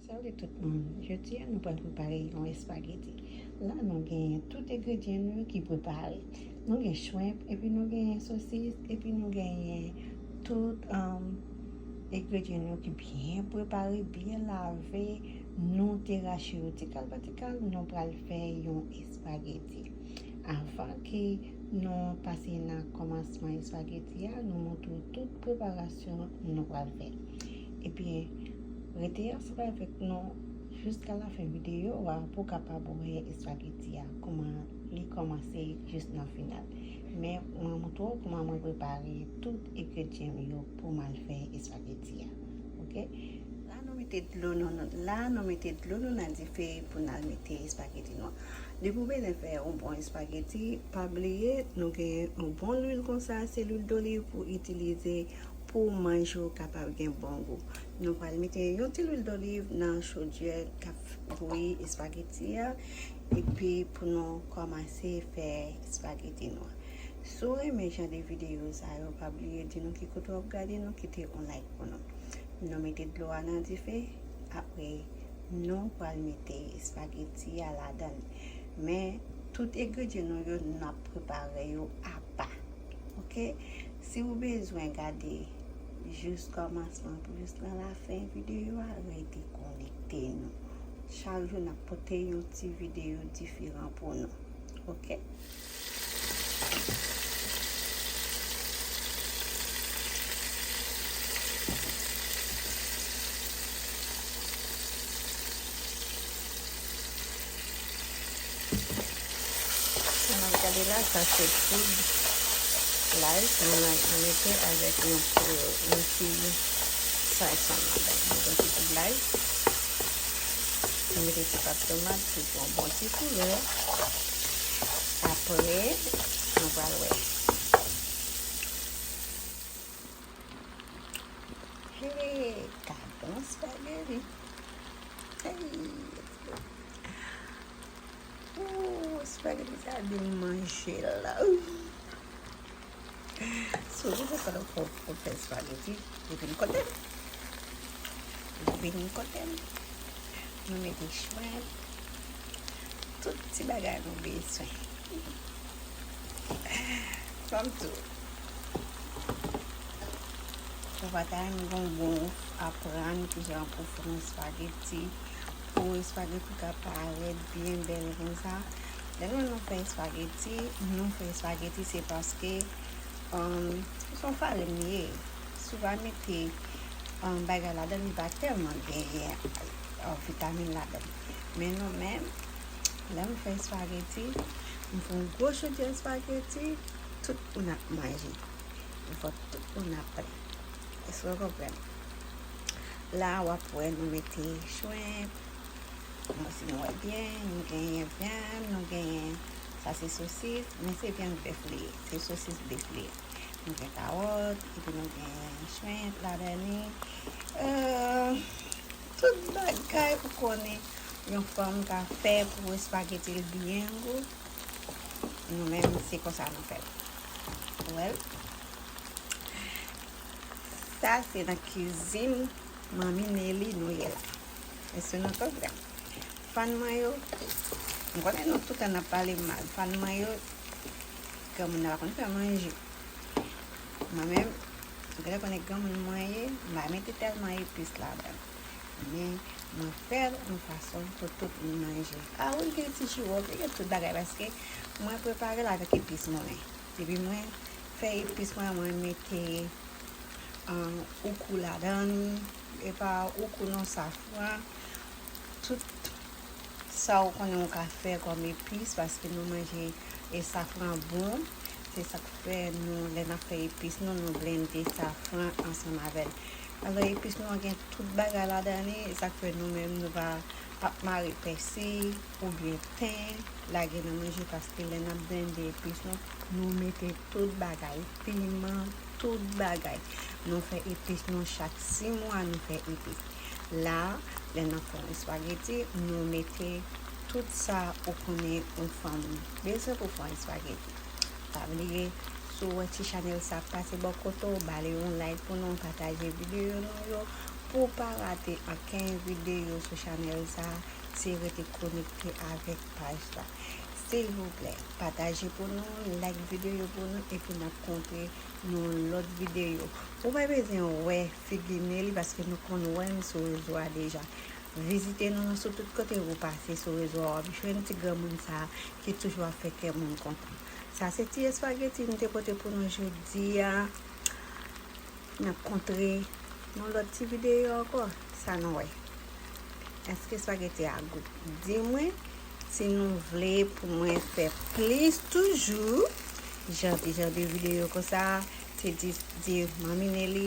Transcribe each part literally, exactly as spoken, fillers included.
Salut tout moun, jodi a nou pral prepare yon espageti. La nou genyen tout engredyan nou yo ki prepare. Nou gen shrimp, epi nou genyen sosis, epi nou genyen tout um, engredyan nou yo ki byen prepare, byen lave. Nou te rache yo ti kal pa ti kal, nou pral fè yon espageti. Avan ke nou pase nan kòmansman espageti a, nou montre w tout preparasyon nou pral fè. Ebyen, rete ansanm avèk nou jiska lafen videyo a pou w kapab wè espageti a, kouman li kòmanse jis nan final. Men, mwen montre w kouman mwen prepare tout engredyan m yo pou m al fè espageti a. Oke? La nou mete dlo nou, la nou mete dlo nou nan dife pou n al mete espageti nou an. Depi w bezwen fè yon bon espageti, pa bliye nou gen yon bon lwil konsa, se lwil doliv pou itilize pou manje w kapab gen bon gou. Nou pral mete yon ti lwil doliv nan chodyè k ap bouyi espageti a, epi pou nou kòmanse fè espageti nou an. Si w renmen jan de videyo sa yo, pa bliye di nou ki kote w ap gade nou, kite yon like pou nou. Nou mete dlo a nan dife, apre nou pral mete espageti a ladan l. Men, tout engredyan nou yo, n ap prepare yo apa. Oke? Si w bezwen gade jis kòmansman pou jis nan lafen videyo a, rete konekte nou. Chak jou n ap pote yon ti videyo diferan pou nou. Oke? Sa n ap gade la, sa se poud lay. Sa n ap mete avèk yon, yon ti sazon ladan. Yon ti poud lay. Nou mete ti pat tomat pou pran bon ti koulè. Apre, nou pral wè. Hey, gad yon espageti. Hey, let's go. Ooh, espageti sa de manje la. Ooh. So, se sa nou fè pou fè espageti. Ou vin kote m. Ou vin kote m. Nou mete shrimp. Tout ti bagay nou bezwen. Fanm tou. Ou pa ta renmen gon bon aprann kijan pou fè yon espageti, pou espageti ka parèt byen bèl konsa. Lè nou, nou fè espageti, nou fè espageti se paske um, se yon farin li ye. Si w pa mete um, bagay ladan, li pa tèlman genyen uh, vitamin ladan. Men nou menm, lè m fè espageti, m fè yon gwo chodyè espageti, tout moun ap manje. M fè tout moun ap plen. Èske w konprann? La, w ap wè nou mete shrimp. Bon, si nou wè byen, nou genyen vyann, nou genyen, sa se sosis, men se vyann bèf li ye, se sosis bèf li ye. Nou gen kawòt, epi nou gen shrimp ladan li. Euh, tout bagay ou konnen yon fanm ka fè pou espageti l byen gou. Nou menm, se konsa nou fè l. Ou wè l? Sa se nan kizin Manmi Nelly nou ye la. Èske nou konprann? Fan mwen yo, m konnen nou tout tan n ap pale m mal. Fan mwen yo, granmoun nan pa konn fè manje. Mwen menm, ou genlè konnen granmoun mwen ye, m pa mete tèlman epis ladan. Men, mwen fè l yon fason pou tout moun manje. A wi, gen ti jiwòf, gen tout bagay, paske mwen prepare l avèk epis mwen. Epi mwen fè epis mwen, mwen mete an, oukou ladan, e pa oukou non, safran, tout sa ou konnen ou ka fè kòm epis, paske nou manje e safran bon. Se sa k fè nou, lè n ap fè epis nou, nou blende safran ansanm avè l. Alò, epis nou an gen tout bagay ladan li, e sa k fè nou menm nou pa ap mare pèsi oubyen ten lage nan manje, paske lè n ap blende epis nou, nou mete tout bagay, piman, tout bagay. Nou fè epis nou chak sis mwa, nou fè epis. La, lè n ap fè yon espageti, nou mete tout sa ou konnen yon fanm bezwen pou fè yon espageti. Pa bliye, si w wè ti chanèl sa ap pase bò kote w, ba li yon like pou nou, pataje videyo nou yo, Pou w pa rate ankenn videyo sou chanèl sa, se rete konekte avèk paj la. Silvouplè, pataje pou nou, like videyo pou nou, epi n ap kontre nan lòt videyo. Ou pa bezwen wè figi Nelly paske nou konn wè l sou rezo a deja. Vizite nou sou tout kote ou pase sou rezo a, w ap jwenn ti granmoun sa a ki toujou ap fè kè moun kontan. Sa se ti espageti m te pote pou nou jodi a. N ap kontre nan lòt ti videyo ankò. Sa nou wè? Èske espageti a gou? Di mwen si nou vle pou mwen fè plis toujou jan de jan de videyo konsa. Se di, di Manmi Nelly,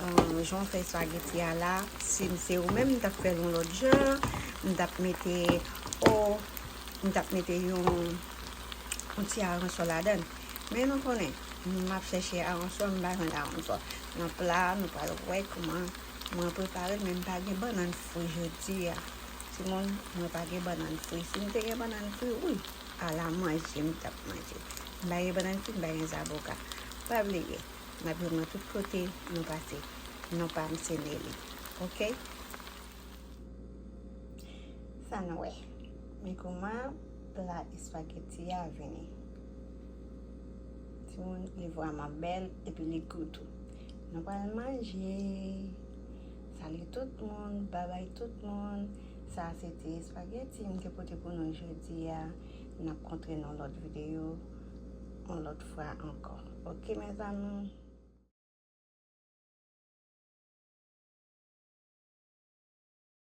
euh, jan w fè espageti a la. Si se ou menm, m t ap fè l yon lòt jan. M t ap mete, o, m t ap mete yon yon ti aransò ladan l. Men nou konnen, m ap chèche aransò, m pa jwenn aransò. Nan pla, nou pral wè kòman mwen prepare l, men m pa gen bannann fri jodi a. Timoun, mwen pa gen bannann fri. Si m te gen bannann fri, wi, ala manje m t ap manje. M pa gen bannann fri, m pa gen zaboka. Pa bliye, n ap jwenn mwen tout kote nou pase. Non pa m se Nelly. Oke? Sa nou wè. Men kòman pla espageti a vini. Timoun, li vrèman bèl epi li gou tou. Nou pral manje. Salut tout moun, babay tout moun. Sa se ti espageti m te pote pou nou jodi a. N ap kontre nan lòt videyo, yon lòt fwa ankò. Oke, mezanmi?